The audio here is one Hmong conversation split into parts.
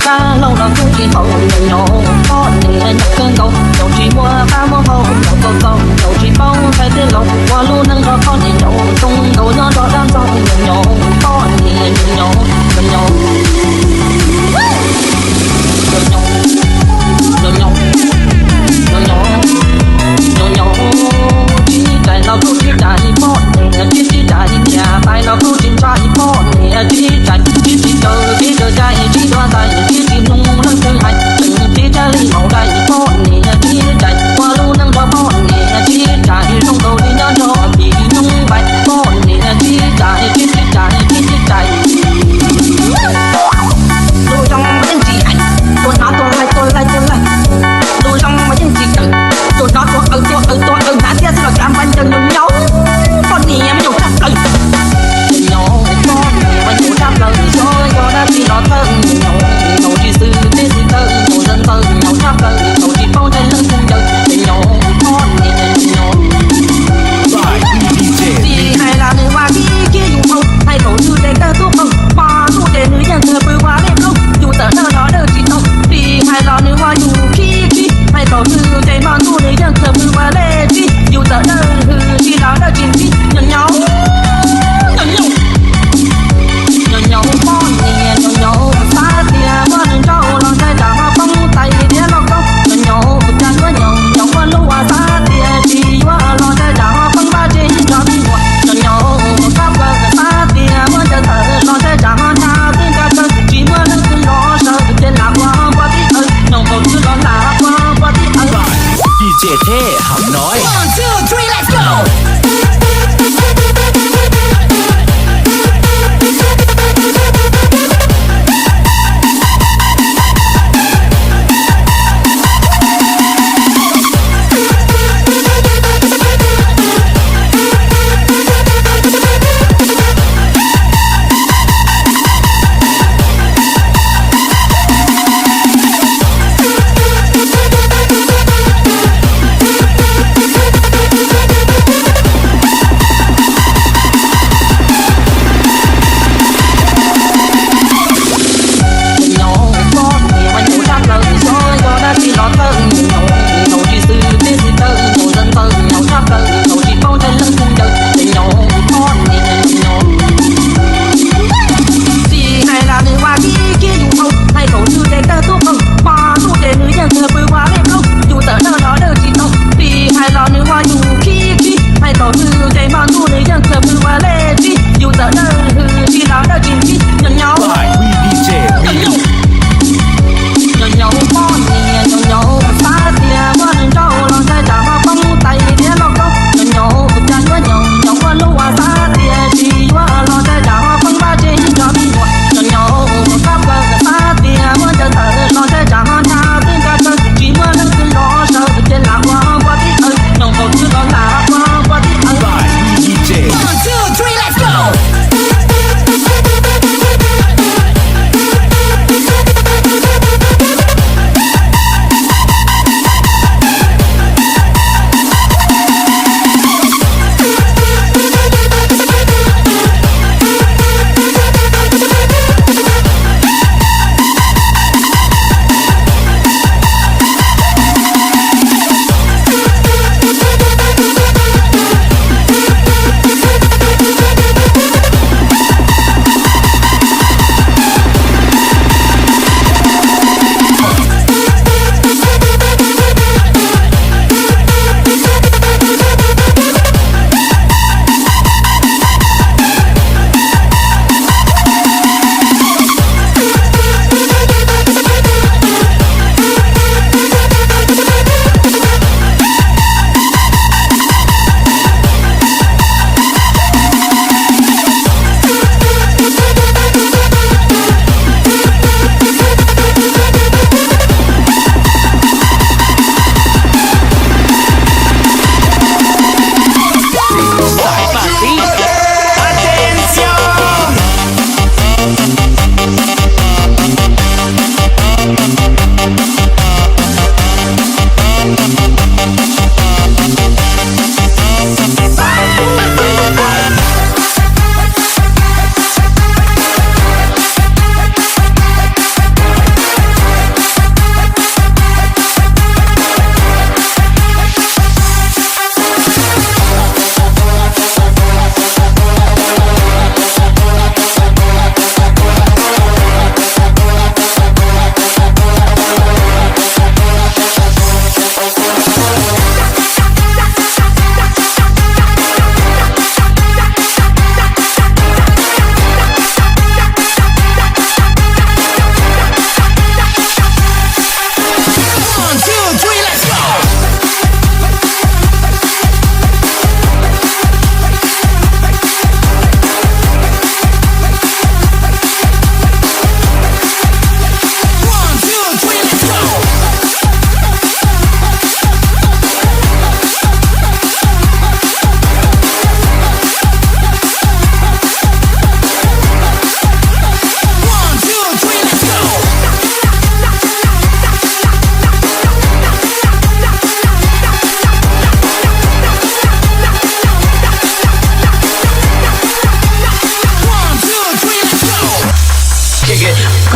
Dab laug los kuj tsis txaus nyaum nyaum, poj niam nyaum kawg nkaus, nyaum tsis muaj qab muaj hau, nyaum txaus txaus, nyaum tsis paub ntxhais tij laug, ua lub neej nrog poj niam nyaum zoo nkaus nyob nrog dab ntxaug nyaum nyaum, poj niam nyaum nyaum, nyaum nyaum, nyaum nyaum, nyaum nyaum, nyaum nyaum, nyaum nyaum, sib rais los kuj sib rais, poj niam sib sib rais, niam tais los kuj tsis ntshai, poj niam sib rais sib tsis caw, sib caw cai sib dua ntais, sib tsis mloog leej twg hais, tseem sib tshaj li maum dais, poj niam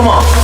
Come on.